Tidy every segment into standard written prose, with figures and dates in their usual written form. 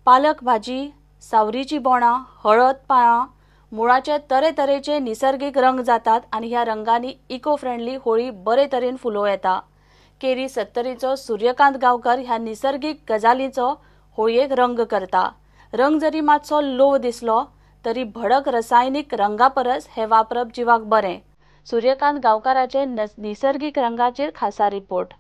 पालक भाजी, सावरीची बोणां, हळद पाळां, मुळाचे तरेतरेचे निसर्गीक रंग जातात आनी ह्या रंगांनी इको फ्रेंडली होळी बरे तरेन फुलोवं येता। केरी सत्तरीचो सूर्यकांत गांवकर ह्या निसर्गीक गजालींचो होळयेक रंग करता। रंग जरी मातसो लो दिसलो तरी भडक रसायनीक रंगा परस हे वापरप जिवाक बरें। सूर्यकांत गांवकाराचे निसर्गीक रंगाचेर खासा रिपोर्ट।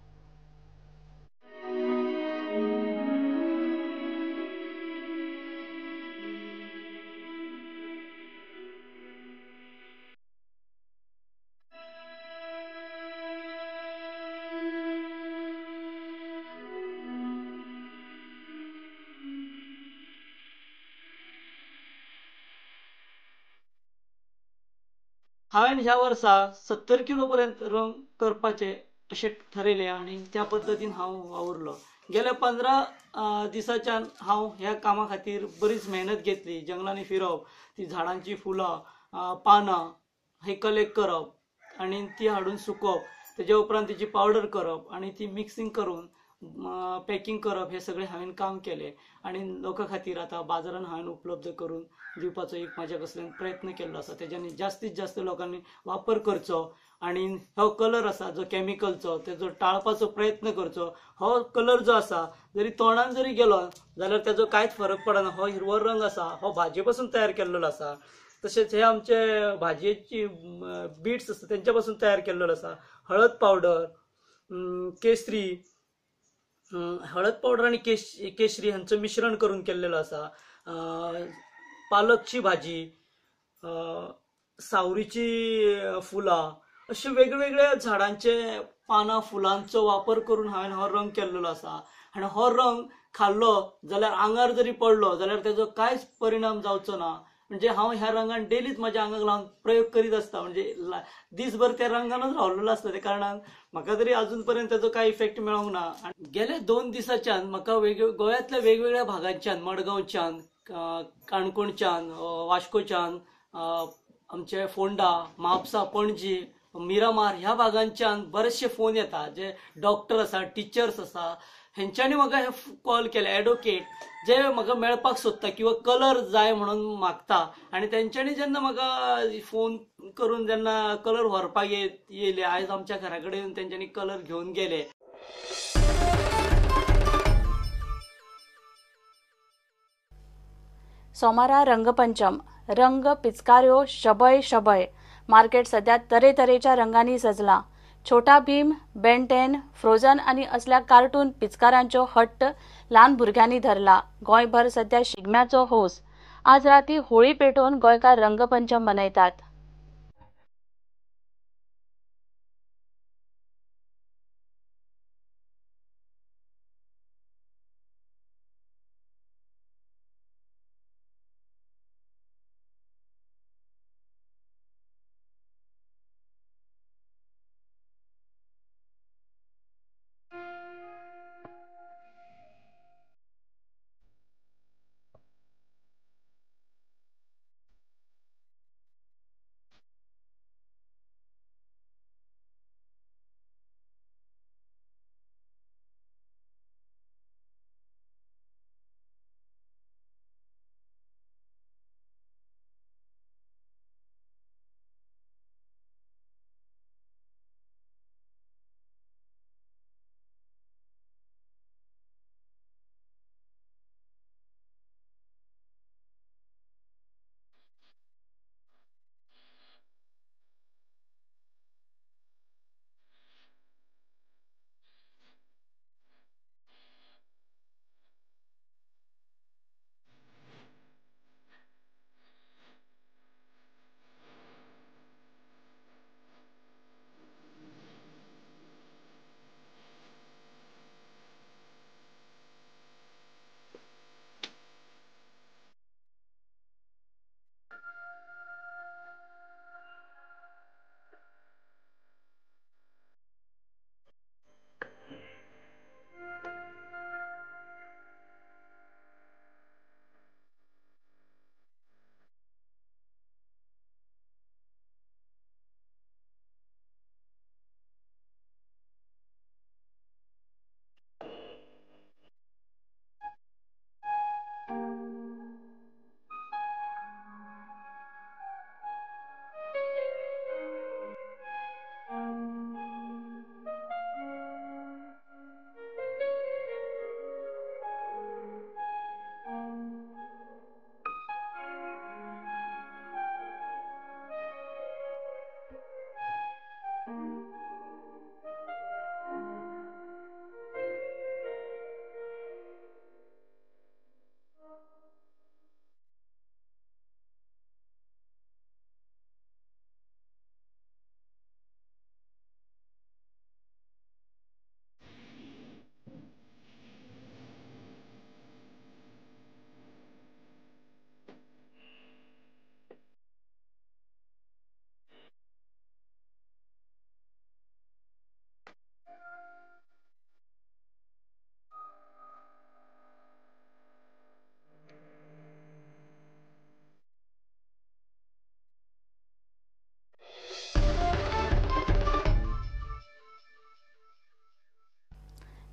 हांवें ह्या वर्सा 70 किलो पर्यंत रंग करपाचे अशें ठरयलें आनी त्या पद्दतीन हांव वावुरलो। गेल्या 15 दिसाच्यान हांव ह्या कामा खातीर बरीच मेहनत घेतली। जंगलांनी फिरप, ती झाडांची फुलां पानां हे कलेक्ट करप आनी ती हाडून सुकोवप, तेज्या उपरांत तिची पावडर करप आनी ती मिक्सिंग करून पॅकिंग करप, हे सगळें हांवें काम केलें आनी लोकां खातीर आतां बाजारान हांवें उपलब्ध करून दिवपाचो एक म्हाज्या कसल्यान प्रयत्न केल्लो आसा। तेज्यानी जास्तीत जास्त लोकांनी वापर करचो आनी हो कलर आसा जो केमिकलचो तेजो टाळपाचो प्रयत्न करचो। हो कलर जो आसा जरी तोंडान जरी गेलो जाल्यार तेजो कांयच फरक पडना। हो हिरवो रंग आसा हो भाजये पासून तयार केल्लो आसा, तशेंच हे आमचे भाजयेची बिट्स आसा तेंच्या पासून तयार केल्लो आसा। हळद पावडर, केसरी, हळद पावडर आनी केसरी हांचो मिश्रण करून केल्लेलो आसा। पालकची भाजी, सावरीची फुलां, अशे वेगवेगळ्या झाडांचे पानां फुलांचो वापर करून हांवें हो रंग केल्लो आसा। आनी हो रंग खाल्लो जाल्यार आंगार जरी पडलो जाल्यार तेजो कांयच परिणाम जावचो ना। म्हणजे हांव ह्या रंगान डेलीच म्हाज्या आंगाक लावन प्रयोग करीत आसता, म्हणजे दीसभर त्या रंगानच रावलेलो आसता। त्या कारणान म्हाका तरी अजून पर्यंत तेजो कांय इफेक्ट मेळोंक ना। आनी गेल्या 2 दिसाच्यान म्हाका गोंयांतल्या वेगवेगळ्या भागांच्यान, मडगांवच्यान, काणकोणच्यान, वास्कोच्यान, आमचे फोंडा, म्हापसा, पणजी, मिरामार ह्या भागांच्यान बरेचशे फोन येता। जे डॉक्टर आसा, टिचर्स आसा, हेंच्यांनी म्हाका हे कॉल केले। एडवोकेट जे म्हाका मेळपाक सोदता किंवा कलर जाय म्हणून मागता आनी तेंच्यांनी जेन्ना म्हाका फोन करून जेन्ना कलर व्हरपाक येयले, आयज आमच्या घरा कडेन तेंच्यांनी कलर घेवन गेले। सोमारा रंगपंचम, रंग पिचकाऱ्यो शबय शबय। मार्केट सध्या तरेतरेच्या रंगांनी सजला। छोटा भीम, बेन 10, फ्रोझन आनी असल्या कार्टून पिचकारांचो हट्ट ल्हान भुरग्यांनी धरला। गोंयभर सध्या शिगम्याचो होस। आज राती होळी पेटोवन गोंयकार रंगपंचम मनयतात।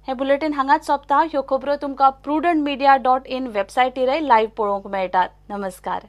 हे बुलेटीन हांगाच सोंपता. ह्यो खबरो तुमकां prudentmedia.in वेबसायटीरय लायव्ह पळोवंक मेळटात. नमस्कार.